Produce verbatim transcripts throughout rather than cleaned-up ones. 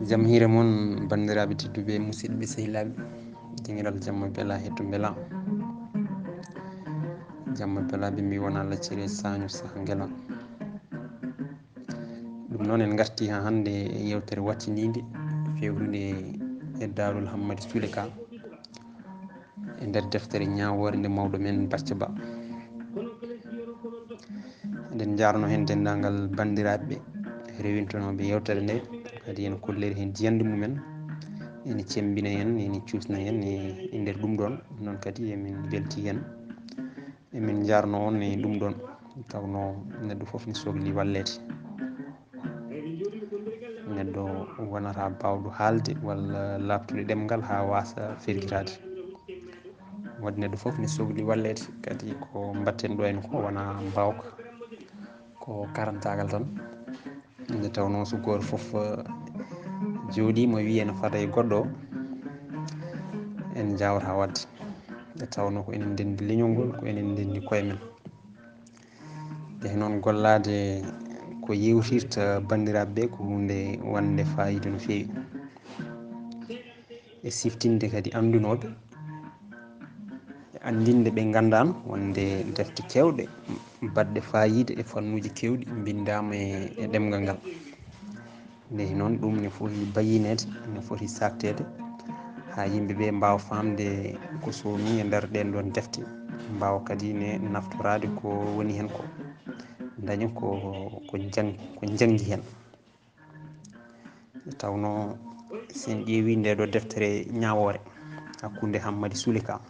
Jam hiire mon, banndiraaɓe tedduɓe, musidɓe, sehilaaɓe. Dingiral jamma bela, hetto bela. Jamma bela ɓe mbi wona laccire sañu saha ngela. Ɗum noon en ngarti ha hannde e yewtere wattiniinde fewrude e Daarul Hammadi Sule Ka e nder deftere ñaawoore nde mawɗo men Bacca Ba. Eɗen njaarno heen denndaangal banndiraaɓe rewintonooɓe yewtere nde, kadi ene kolliri heen jiyannde mumen, ene cemmbina en, ene cuusna en e, e nder ɗum ɗoon. Noon kadi emin mbelti heen, emin njaarno on e ɗum ɗoon. Tawnoo neɗɗo fof ne sokli walleede. Neɗɗo wonata baawɗo haalde walla laaɓtude ɗemngal haa waasa fergitaade. Waɗi neɗɗo fof ne sokli walleede, kadi ko mbaɗten ɗo en ko wona mbaawka, ko karantaagal tan. Nde tawnoo so gooto fof, eh, jooɗiima wiyi ene fada e goɗɗo o, en njaawata waɗde. Nde tawnoo ko enen ndenndi leñol ngol, ko enen ndenndi koye men. Nde noon gollaade ko yewtirta banndiraaɓe ɓe ko huunde wonde faayiida no feewi. E siftinde kadi anndunooɓe, e anndinde ɓe nganndaano wonde defte keewɗe baɗɗe faayiida e fannuuji keewɗi mbinndaama e, e ɗemngal ngal. Nde noon ɗum ne foti bayineede, ne foti saakteede, haa yimɓe ɓe mbaawa faamde ko soomi e nder ɗeen ɗoon defte, mbaawa kadi ne naftoraade ko woni heen ko, ndaña ko, ko njang-, ko njanngi heen. Tawnoo, so en ƴeewi nde ɗo deftere ñaawoore hakkunde Hammadi Sule Ka,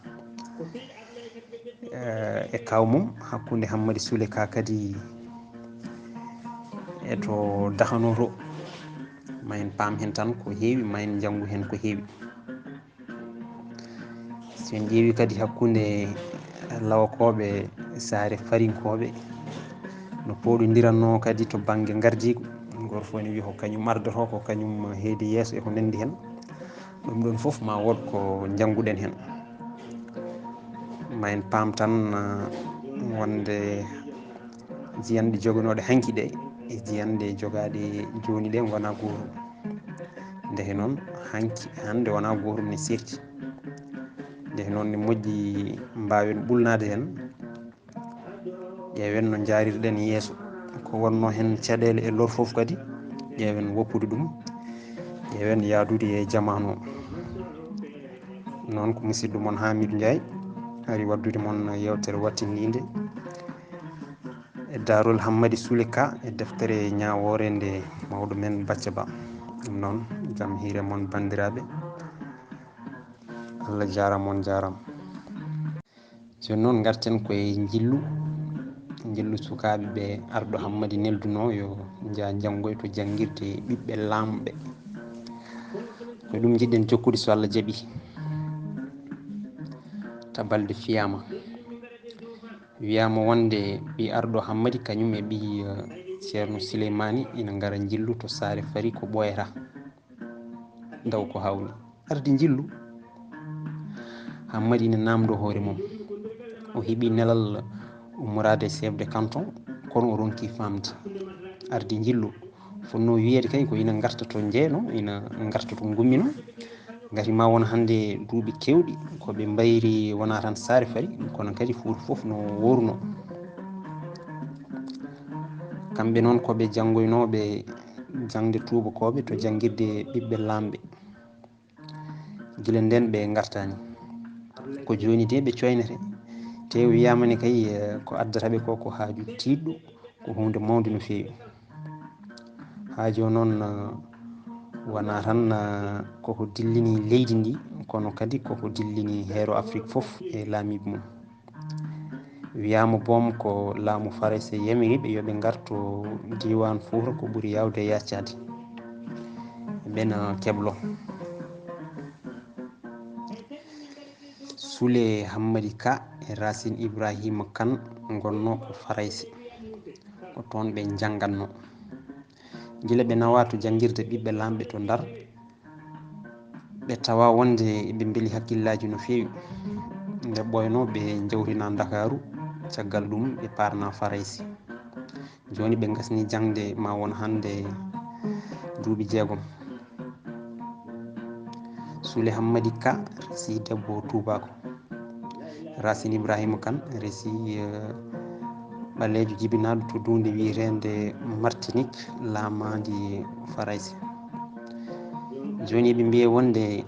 eh, e kaaw mum, hakkunde Hammadi Sule Ka kadi e to dahanoo to, ma en paam heen tan ko heewi, ma en njanngu heen ko heewi. So en ƴeewi kadi hakkunde lawakooɓe e saare farinkooɓe, no pooɗondirannoo kadi to bannge ngardiigu, gooto fof ene wiya ko kañum ardotoo, ko kañum heedi yeeso e ko nanndi heen. Ɗum ɗoon fof ma wood ko njannguɗen heen. Ma en paam tan, ah, wonde jiyanɗe joganooɗe hanki ɗe e jiyanɗe jogaaɗe jooni ɗe ngonaa gootum. Nde noon hanki, hannde wonaa gootum ne seerti. Nde noon ne moƴƴi mbaawen ɓulnaade heen. Ƴeewen no njaarirɗen yeeso. Ko wonnoo heen caɗeele e lor fof kadi, ƴeewen woppude ɗum. Ƴeewen yahdude e jamaanu o. Noon ko musidɗo mon Hamidou Ndiaye ari waddude mon yewtere wattiniinde e Daarol Hammadi Sule Ka e deftere ñaawoore nde mawɗo men Bacca Ba. Ɗum noon, jam hiire mon banndiraaɓe. Allah jaaraama, on jaaraama. Jooni noon ngarten koye njillu, njillu sukaaɓe ɓe arɗo Hammadi neldunoo yo njah njanngoy to janngirde ɓiɓɓe laamɓe. Ko ɗum njiɗɗen jokkude so Allah jaɓi. Tabalde fiyaama. Wiyaama wonde ɓii arɗo Hammadi kañum e ɓii, eh, Ceerno Sileymaani ina ngara njillu to saare fari ko ɓooyata. Ndaw ko hawni. Ardi njillu. Hammadi ina naamndo hoore mum. O heɓi nelal ummoraade chef de canton, kono o ronki faamde. Ardi njillu. Fotnoo wiyeede kay ko ina ngarta to njeeno, ina ngarta to ngummino. Ngati ma won hannde duuɓi keewɗi ko ɓe mbayri wonaa tan saare fari, kono kadi Fuuta fof no wooruno. Kamɓe noon ko ɓe janngoynooɓe jaŋde tuubakooɓe to janngirde ɓiɓɓe laamɓe. Gila ndeen ɓe ngartaani. Ko jooni de ɓe coynete. Te wiyaama ne kay, eh, ko addata ɓe ko, ko haaju tiiɗɗo, ko huunde mawnde no feewi. Haa jooni noon, eh, wonaa tan, eh, koko dillini leydi ndi, kono kadi koko dillini heero Afrik fof e laamiiɓe mum. Wiyaama boom ko laamu Farayse yamiri ɓe yo ɓe ngarto diiwaan Fuuta ko ɓuri yaawde e yaccaade. Ɓena keblo. Sule Hammadi Ka e Racine Ibrahima Kan ngonnoo ko Farayse. Ko toon ɓe njanngatnoo. Gila ɓe nawaa to janngirde ɓiɓɓe laamɓe to Ndar, ɓe tawa wonde ɓe mbeli hakkillaaji no feewi. Nde ɓooynoo ɓe njawtina Ndakaaru, caggal ɗum ɓe paarna Farayse. Jooni ɓe ngasni jaŋde ma won hannde duuɓi jeegom. Sule Hammadi Ka resi debbo tuubako. Racine Ibrahima Kane resi, eh, ɓaleejo jibinaaɗo to duunde wiyeteende Martinique, laamaandi Farayse. Jooni eɓe mbiya wonde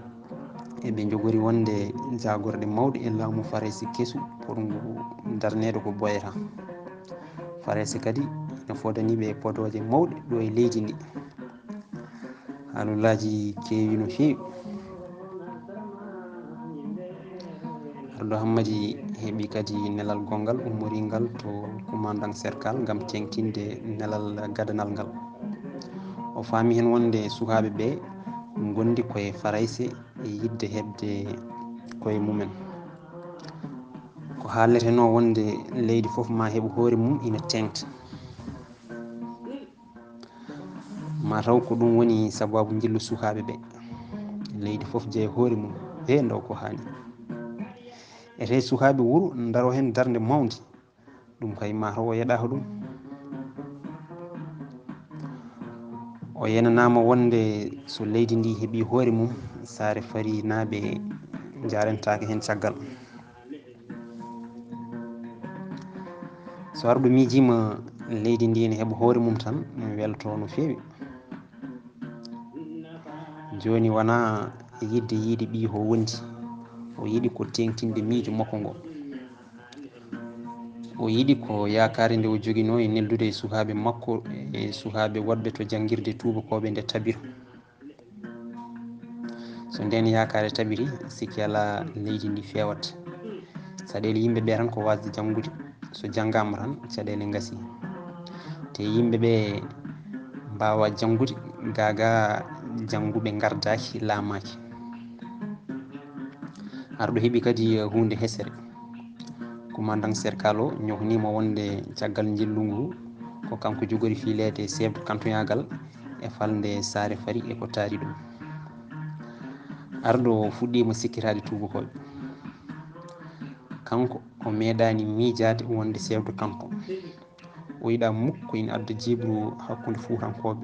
eɓe njogori wonde jaagorɗe mawɗe e laamu Farayse kesu, potngu darneede ko boyata. Farayse kadi ina fodani ɓe podooje mawɗe ɗo e leydi ndi. Haalulaaji keewi no feewi. Arɗo Hammadi heɓi kadi nelal gonngal ummoringal to commandant cercal ngam teeŋtinde nelal gadanal ngal. O faami heen wonde sukaaɓe ɓe ngondi koye Farayse e yiɗde heɓde koye mumen. Ko haalnetenoo wonde leydi fof ma heɓ hoore mum ina teeŋta. Mataw ko ɗum woni sabaabu njillu sukaaɓe ɓe. Leydi fof jeya hoore mum, he ndaw ko haani. Ete sukaaɓe wuro ndaro heen darnde mawnde, ɗum kay mataw o yeɗaaka ɗum. O yenanaama wonde so leydi ndi heɓi hoore mum, Saare Farinaaɓe njarentaake heen caggal. So arɗo miijiima leydi ndi ene heɓa hoore mum tan, welto no feewi. Jooni wonaa yiɗde yiide ɓiy o wondi, o yiɗi ko teeŋtinde miijo makko ngo. O yiɗi ko yaakaare nde o joginoo e neldude e sukaaɓe makko e sukaaɓe woɗɓe to janngirde tuubakooɓe nde tabiro. So ndeen yaakaare tabiri, sikki alaa leydi ndi feewat. Caɗeele yimɓe ɓe tan ko waasde janngude. So janngaama tan, caɗeele ngasi. Te yimɓe ɓe mbaawa janngude, gaa gaa jannguɓe ngardaaki, laamaaki. Arɗo heɓi kadi huunde hesere. Commandant cercal o ñohniima wonde caggal njillu ngu, ko kanko jogori fiileede chef de canton yaagal e falnde Saare Fari e ko taari ɗum. Arɗo fuɗɗiima sikkitaade tuubakooɓe. Kanko o meeɗaani miijaade wonde chef de canton. O yiɗaa mukko ina adda jiiɓru hakkunde Fuutankooɓe.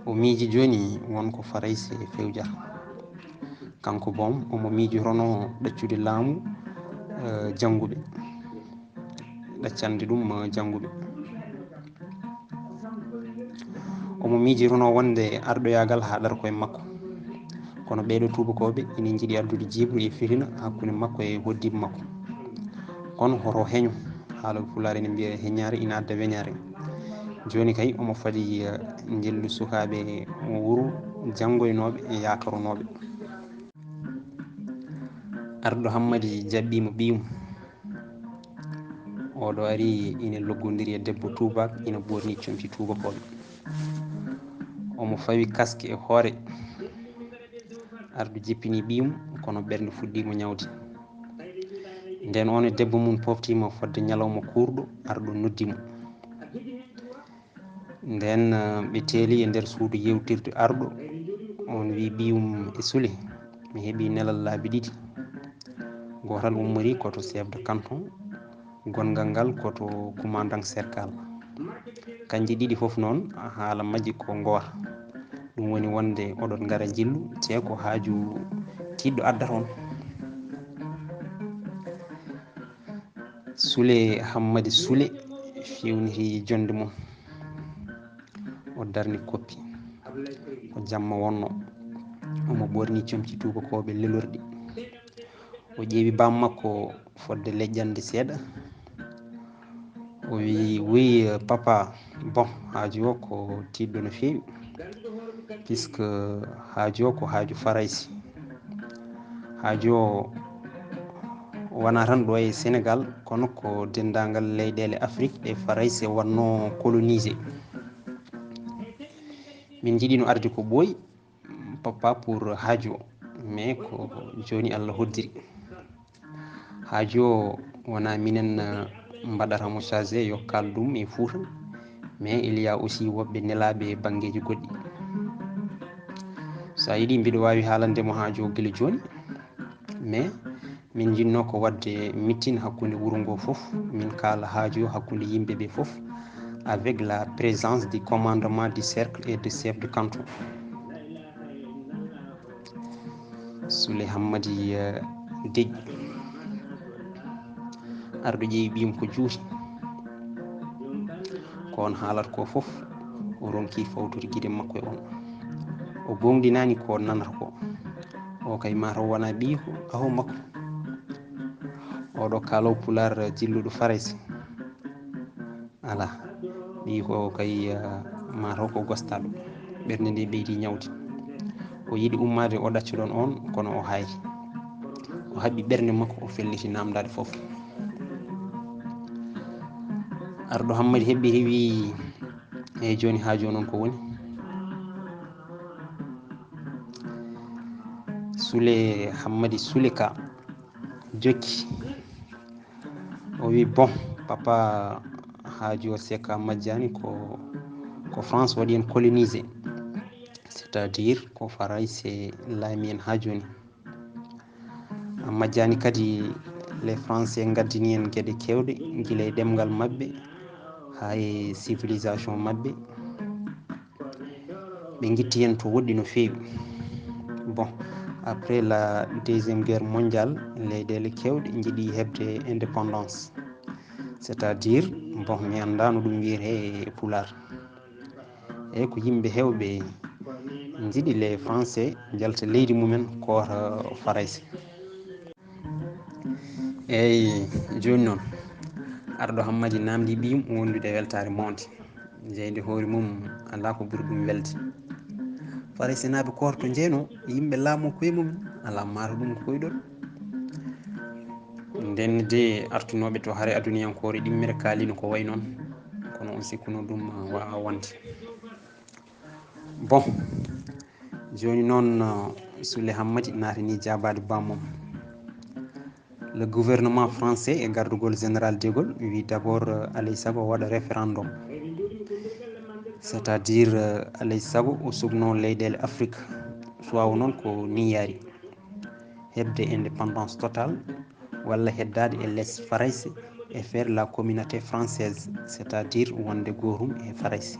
O miiji jooni won ko Farayse fewjata. Kanko boom, omo miijotonoo ɗaccude laamu, eh, jannguɓe. Ɗaccande ɗum, eh, jannguɓe. Omo miijotonoo wonde arɗoyaagal haa ɗara koye makko. Kono ɓeeɗo tuubakooɓe ina njiɗi addude jiiɓru e fitina hakkunde makko e hoɗdiiɓe makko. Kono hoto heño, haala Pulaar ene mbiya heñaare ina adda weñaare. Jooni kay omo fadi, eh, njillu sukaaɓe wuro janngoynooɓe e yaakaronooɓe. Arɗo Hammadi jaɓɓiima ɓiyum. Oɗo ari ina loggondiri e debbo tuubaak, ina ɓoorni comci tuubakooɓe. Omo fawi kaske e hoore. Arɗo jippini ɓiyum, kono ɓernde fuɗɗiimo ñawde. Nden oon e debbo mum poftiima fodde ñalawma kuurɗo, arɗo noddi mo. Nden, eh, ɓe teeli e nder suudu yewtirde arɗo. On wi ɓiyum e Sule, mi heɓi nelal laabi ɗiɗi. Gootal ummori ko to chef de canton, gonngal ngal ko to commandant cercal. Kanje ɗiɗi fof noon, haala majji ko ngoota. Ɗum woni wonde oɗon ngara njillu, te ko haaju tiiɗɗo addata on. Sule Hammadi Sule fewniti jonde mum. O darni koppi. Ko jamma wonno. Omo ɓorni comci tuubakooɓe lelorɗi. O ƴeewi baam makko fodde leƴƴande seeɗa. O wi, wi, papa, bon, haaju o ko tiiɗɗo no feewi. Puisque haaju o ko haaju Farayse. Haaju o wonaa tan ɗo e Sénégal, kono ko denndaangal leyɗeele Afrik ɗe Farayse wonnoo colonisé. Min njiɗino arde ko ɓooyi, papa, pour haaju o, mais ko jooni Allah hoddiri. Haaju o wonaa minen, eh, mbaɗata mo chargé yo kaal ɗum e Fuuta, mais il y a aussi woɓɓe nelaaɓe e banngeeji goɗɗi. So a yiɗi, mbiɗo waawi haalande mo haaju o gila jooni, mais min njiɗno ko waɗde meeting hakkunde wuro ngo fof, min kaala haaju o hakkunde yimɓe ɓe fof, avec la présence du commandement du cercle et du chef de canton. Sule Hammadi, eh, deƴƴi. Arɗo ƴeewi ɓiyum ko juuti. Ko on haalata ko fof, o ronki fawtude gite makko e on. O goongɗinaani ko nanata ko. O kay mataw wona ɓiyiko, aho makko. Oɗo kaalo pulaar jilluɗo Farayse. Alaa, ɓiyiko kay, ah, mataw ko gostaaɗo. Ɓernde nde ɓeydi ñawde. O yiɗi ummaade o ɗacca ɗoon on, kono o haayri. O haɓɓi ɓernde makko, o felliti naamndaade fof. Arɗo Hammadi heɓɓiti, wii, "Eey, jooni haaju o noon ko woni?" Sule Hammadi Sule Ka jokki. O wi, "Bon, papa, haaju o, c'est que a majjaani ko, ko France waɗi en colonisé, c'est-à-dire ko Farayse laami en haa jooni. A majjaani kadi, les Français ngaddini en geɗe keewɗe, gila e ɗemngal maɓɓe haa e civilisation maɓɓe. Ɓe ngitti en to woɗɗi no feewi." Bon, après la Deuxième Guerre mondiale, leyɗeele keewɗe njiɗi heɓde indépendance. C'est-à-dire, bon, mi anndaa no ɗum wiyetee e Pulaar. Eey, ko yimɓe heewɓe njiɗi les Français njalta leydi mumen, koota Farayse. Eey, jooni noon, Arɗo Hammadi naamndii ɓiyum wondude e weltaare mawnde. Jeyde hoore mum alaa ko ɓuri ɗum welde. Faraysenaaɓe koorto njeeno yimɓe laamu koye mum, alaa maaro ɗum ko koyɗol. Nden de artunooɓe to hare aduniyankoore ɗimmere kaalino ko wayi noon, kono on sikkuno ɗum waawa wonde. Bon, jooni noon, uh, Sule Hammadi naatani jaabaade bammum. Le gouvernement français e gardugol Général de Gaulle wi d'abord, euh, alay sago waɗa référendum. C'est-à-dire, euh, alay sago o sugno leyɗeele Afrique. Soit o noon ko ni yaari. Heɓde indépendance totale walla heddaade e les Farayse et faire la communauté française, c'est-à-dire wonde gootum e Farayse.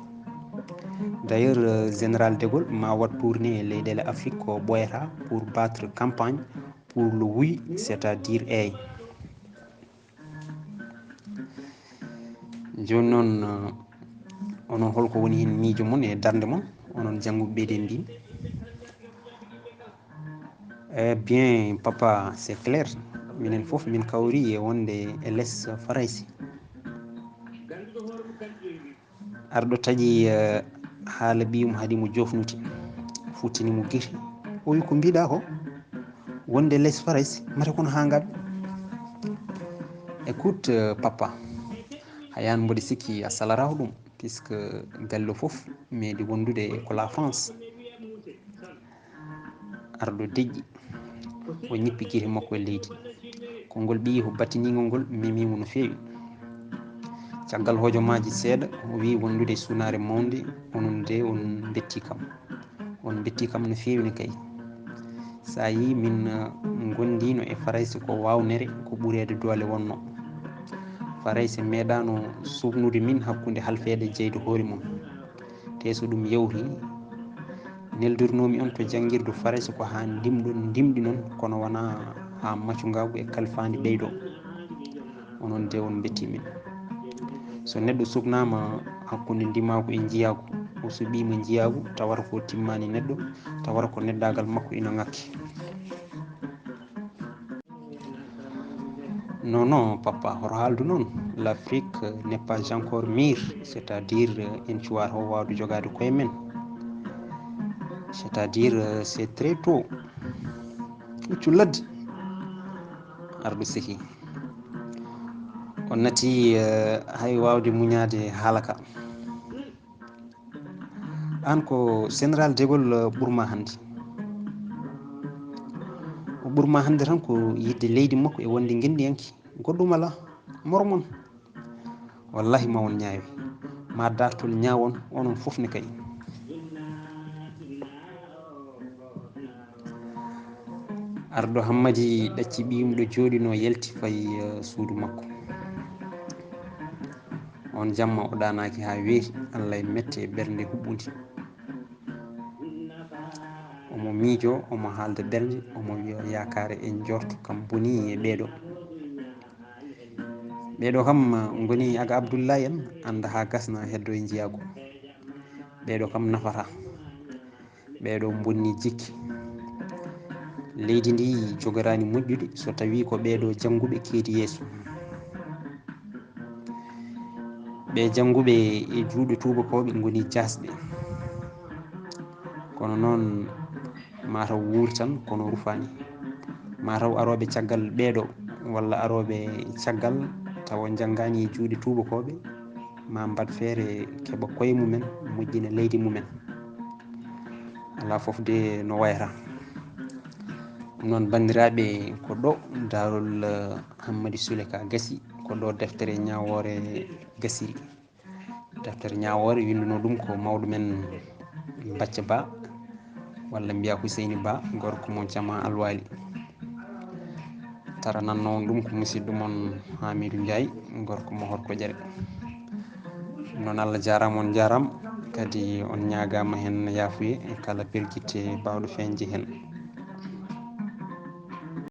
D'ailleurs, euh, Général de Gaulle ma waɗ tournée e leyɗeele Afrique ko ɓooyata pour battre campagne pour le oui, c'est-à-dire eey. Jooni noon, euh, onon holko woni heen miijo mon e darnde mon, onon jannguɓe ɓeyden ndin? Eh bien, papa, c'est clair. Minen fof min kawri e wonde e les Farayse. Arɗo taƴi, eh, haala ɓiyum haadi mo jofnude. Futtini mo gite. O wi, "Ko mbiɗa ko? Wonde les Farayse, mate kono haa ngaɗa?" Écoute, eh, papa, hayaan mboɗo sikki a salaraako ɗum, puisque galle o fof meeɗi wondude ko la France. Arɗo deƴƴi, o ñippi gite makko e leydi. Konngol ɓiyiiko battiniingol ngol memi mo no feewi. Caggal hojomaaji seeɗa, o wiyi wondude e sunaare mawnde, onon de on mbetti kam. On mbetti kam no feewi ne kay. So a yii min, eh, ngondiino e Farayse ko waawnere, ko ɓureede doole wonno. Farayse meeɗaano suɓnude min hakkunde halfeede jeyde hoore mum. Te so ɗum yawti, neldurnoomi on to janngirdu Farayse ko haa ndimɗon, ndimɗinon, kono wonaa haa macungaagu e kalfaandi ɓeydoo. Onon de on mbetti min. So neɗɗo suɓnaama hakkunde ndimaagu e njiyaagu, o suɓiima njiyaagu, tawata ko timmaani neɗɗo, tawata ko neɗɗaagal makko ina ŋakki. Non, non, papa, hoto haaldu noon. L'Afrique n'est pas encore mûre, c'est-à-dire, euh, en cuwaata o waawde jogaade koye men. C'est-à-dire, euh, c'est très tôt. Puccu ladde. Arɗo seki. On nati, euh, hay waawde muñaade haala ka. Aan ko Général de Gaulle, uh, ɓurma hannde. O ɓurma hannde tan ko yiɗde leydi makko e wonde ngenndiyanke. Goɗɗum alaa. Mormon. Wallahi ma on ñaawi. Ma dartol ñaawon, onon fof ne kay. Arɗo Hammadi ɗacci ɓiyum ɗo jooɗinoo, yalti fayi, eh, suudu makko. On jamma o ɗaanaaki haa weeti, Allah e mette e ɓernde huɓɓundi. Omo Miijo, omo haalda belnde, omo wiya yaakaare e njorto kam boni e ɓeeɗo. Ɓeeɗo kam ngoni aga Abdullahi en, annda haa gasna heddo e njiyaagu. Ɓeeɗo kam nafata. Ɓeeɗo mbonni jikki. Leydi ndi jogoraani moƴƴude so tawii ko ɓeeɗo jannguɓe keedi yeeso. Ɓe jannguɓe e juuɗe tuubakooɓe ngoni jaasɓe. Kono noon mataw wuuri tan kono rufaani. Mataw arooɓe caggal ɓeeɗo walla arooɓe caggal tawa njanngaani e juuɗe tuubakooɓe ma mbaɗ feere keɓa koye mumen, moƴƴina leydi mumen. Alaa fof de no wayata. Ɗum noon banndiraaɓe, ko ɗo Daarol Hammadi Sule ka gasi, ko ɗo deftere ñaawoore gasiri. Deftere ñaawoore winnduno ɗum ko mawɗo men Bacca Ba, walla mbiya Huseyni Ba, gorko mo Jama Alwali. Tarananno on ɗum ko musidɗo mon Hamidou Ndiaye, gorko mo Horko Ƴere. Noon Allah jaaraama, on njaaraama, kadi on ñaagaama heen yaafuye e kala pelkitte baawɗo feeñde heen.